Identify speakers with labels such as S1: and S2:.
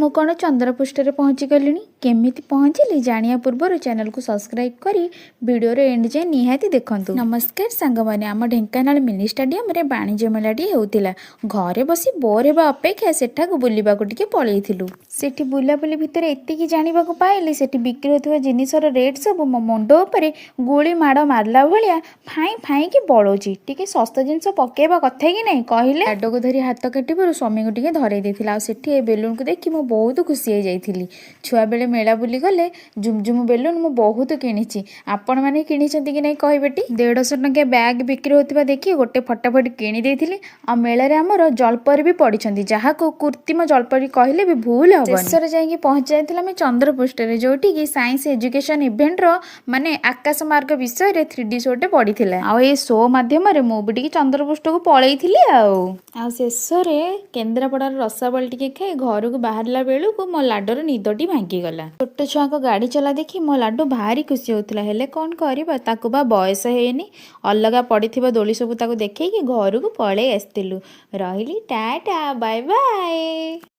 S1: ମୁଁ କ'ଣ ଚନ୍ଦ୍ରପୃଷ୍ଠରେ ପହଞ୍ଚିଗଲିଣି? କେମିତି ପହଞ୍ଚିଲି ଜାଣିବା ପୂର୍ବରୁ ଚ୍ୟାନେଲକୁ ସବସ୍କ୍ରାଇବ୍ କରି ଭିଡ଼ିଓର ଏଣ୍ଡ ଯାଏଁ ନିହାତି ଦେଖନ୍ତୁ। ନମସ୍କାର ସାଙ୍ଗମାନେ, ଆମ ଢେଙ୍କାନାଳ ମିନି ଷ୍ଟାଡିୟମରେ ବାଣିଜ୍ୟ ମେଳାଟି ହେଉଥିଲା। ଘରେ ବସି ବୋର୍ ହେବା ଅପେକ୍ଷା ସେଠାକୁ ବୁଲିବାକୁ ଟିକେ ପଳେଇଥିଲୁ। ସେଠି ବୁଲାବୁଲି ଭିତରେ ଏତିକି ଜାଣିବାକୁ ପାଇଲି, ସେଠି ବିକ୍ରି ହେଉଥିବା ଜିନିଷର ରେଟ୍ ସବୁ ମୋ ମୁଣ୍ଡ ଉପରେ ଗୁଳି ମାଡ଼ ମାରିଲା ଭଳିଆ ଫାଇଁ ଫାଇଁକି ପଳଉଛି। ଟିକେ ଶସ୍ତା ଜିନିଷ ପକେଇବା କଥା କି ନାହିଁ କହିଲେ? ଲାଡୁକୁ ଧରି ହାତ କାଟିବାରୁ ସ୍ୱାମୀଙ୍କୁ ଟିକେ ଧରେଇ ଦେଇଥିଲା। ଆଉ ସେଠି ଏ ବେଲୁନକୁ ଦେଖି ମୁଁ ବହୁତ ଖୁସି ହେଇଯାଇଥିଲି। ଛୁଆବେଳେ ମେଳା ବୁଲିଗଲେ ଝୁମଝୁମ ବେଲୁନ ମୁଁ ବହୁତ କିଣିଛି। ଆପଣମାନେ କିଣିଛନ୍ତି କି ନାହିଁ କହିବେ ଟି? 150 ଟଙ୍କିଆ ବ୍ୟାଗ୍ ବିକ୍ରି ହେଉଥିବା ଦେଖି ଗୋଟେ ଫଟାଫଟ କିଣି ଦେଇଥିଲି। ଆଉ ମେଳାରେ ଆମର ଜଳପରି ବି ପଡ଼ିଛନ୍ତି, ଯାହାକୁ କୃତ୍ରିମ ଜଳପରି କହିଲେ ବି ଭୁଲ ହେବ। ଶେଷରେ ଯାଇକି ପହଞ୍ଚି ଯାଇଥିଲା ଆମେ ଚନ୍ଦ୍ରପୃଷ୍ଠରେ, ଯୋଉଠିକି ସାଇନ୍ସ ଏଜୁକେସନ ଇଭେଣ୍ଟର ମାନେ ଆକାଶ ମାର୍ଗ ବିଷୟରେ 3D ଶୋଟେ ପଡ଼ିଥିଲା। ଆଉ ଏ ଶୋ ମାଧ୍ୟମରେ ମୁଁ ବି ଟିକେ ଚନ୍ଦ୍ରପୃଷ୍ଠକୁ ପଳେଇଥିଲି। ଆଉ ଆଉ ଶେଷରେ କେନ୍ଦ୍ରାପଡ଼ାର ରସାବଳି ଟିକେ ଖାଇ ଘରକୁ ବାହାରିଲା ବେଳକୁ ମୋ ଲାଡୁର ନିଦଟି ଭାଙ୍ଗିଗଲା। ଛୋଟ ଛୁଆଙ୍କ ଗାଡ଼ି ଚଲା ଦେଖି ମୋ ଲାଡୁ ଭାରି ଖୁସି ହେଉଥିଲା। ହେଲେ କ'ଣ କରିବା, ତାକୁ ବା ବୟସ ହେଇନି। ଅଲଗା ପଡ଼ିଥିବା ଦୋଳି ସବୁ ତାକୁ ଦେଖେଇକି ଘରକୁ ପଳେଇ ଆସିଥିଲୁ। ରହିଲି, ଟାଟା, ବାଏ ବାଏ।